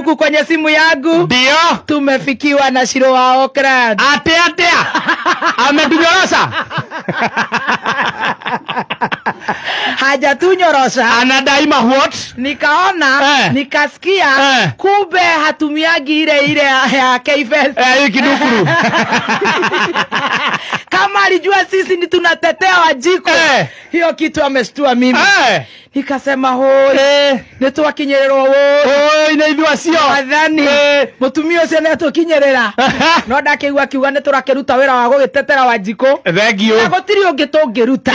Huku kwenye simu yangu Ndio. Tumefikiwa na Shiro wa Auckland. Atä atä ametunyorosha. Hajatunyorosha. Anadai ma what? Nikaona, nikasikia, kumbe hatumiagi ile ile ya KFS. Eh, hii kidukuru. Kama alijua sisi ni tunatetea Wanjiko, hiyo kitu ameshtua mimi. Nikasema hoi, nĩ twakinyĩrĩrwo woi. Oi, nä ithuĩ acio. Wathani, mũtumia ũcio nĩ atũkinyĩrĩra, no ndakĩigua akiuga nĩ tũrakĩruta wĩra wa gũgĩtetera Wanjikũ Thank you. Na gũtirĩ ũngĩ tũngĩruta,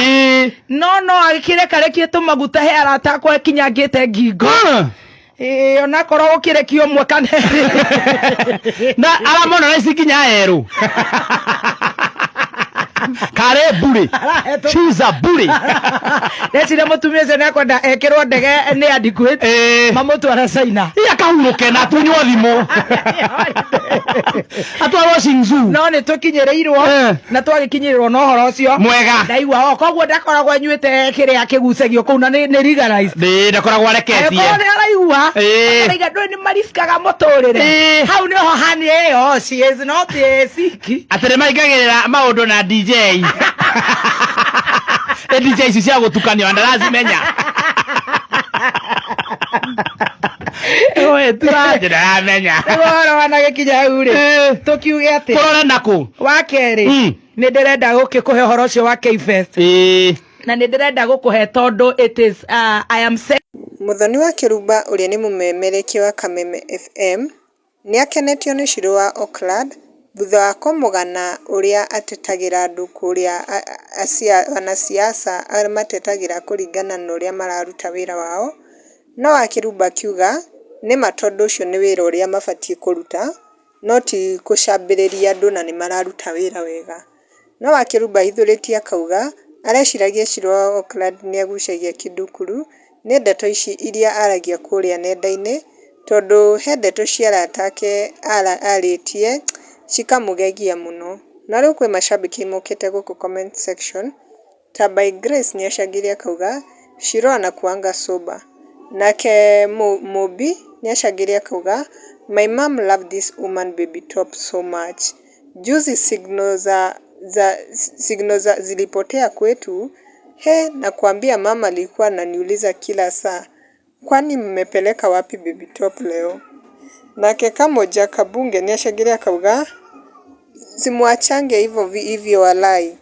no agĩkĩrekarekie tũmaguta he arata akwa kinyangĩte ngingo. Ĩĩ, onakorwo gũkĩrekio ũmwe kana erĩ. Na aramona na ici nginya erũ karĩ mbũrĩ. She's a bully. Ndeciria mũtumia ũcio nĩakwenda ekĩrwo ndege nĩ adequate, mamũtware China. Iya kahurũke na atunywo thimũ, atwarwo Shingzu. No nĩ tũkinyĩrĩirwo, na twagĩkinyĩrĩrwo na ũhoro ũcio Mwega. Ndaigua o koguo ndakoragwo anyuĩte kĩrĩa kĩgucagio kũu na nĩ legalized. Ndĩ ndakoragwo areketie. Angĩkorwo nĩ araigua, araiga ndũĩ nĩ mariskaga mũtũrĩre. Hau nĩho hani ĩyo, she is not sick. Atĩ nĩ maingagĩrĩra maũndũ na DJ. Ĩ DJ ici cia gũtukanio na ndarazimenya. Ĩĩ, tiranjĩ ndaramenya. Rĩu ũhoro wanagĩkinya hau rĩ, tũkiuge atĩ Tũrore nakũ. Wa kerĩ, nĩ ndĩrenda gũkĩkũhe ũhoro ũcio wa KFest, na nĩ ndĩrenda gũkũhe tondũ it is I am Mũthoni wa Kĩrumba ũrĩa nĩ mũmemerekia wa Kameme FM nĩakenetio nĩ Shirũ wa Oakland thutha wa kũmũgana ũrĩa atetagĩra andũ kũrĩa wanasiasa amatetagĩra kũringana na ũrĩa mararuta wĩra wao, no Wakĩrumba akiuga nĩma tondũ ũcio nĩ wĩra ũrĩa mabatiĩ kũruta no ti gũcambĩrĩria andũ na nĩmararuta wĩra wega. No Wakĩrumba ahithũrĩtie akauga areciragia Shirũ wa Oakland nĩagucagia kĩndũkuru nĩ ndeto ici iria aragia kũrĩa nenda-inĩ tondũ he ndeto cia arata ake arĩtie cikamũgegia mũno. Na rĩu kwĩ macambĩki mokĩte gũkũ comment section ta By Grace nĩacangĩire akauga Shiro anakuanga sober. Nake Mũmbi nĩacangĩire akauga my mum love this woman baby top so much. Juzi signal za zilipotea kwetu, he nakwambia mama alikuwa ananiuliza kila saa kwani mmepeleka wapi baby top leo? Nake Kamoja Kabunge nĩacangĩire akauga simwachange hivyo hivyo walai.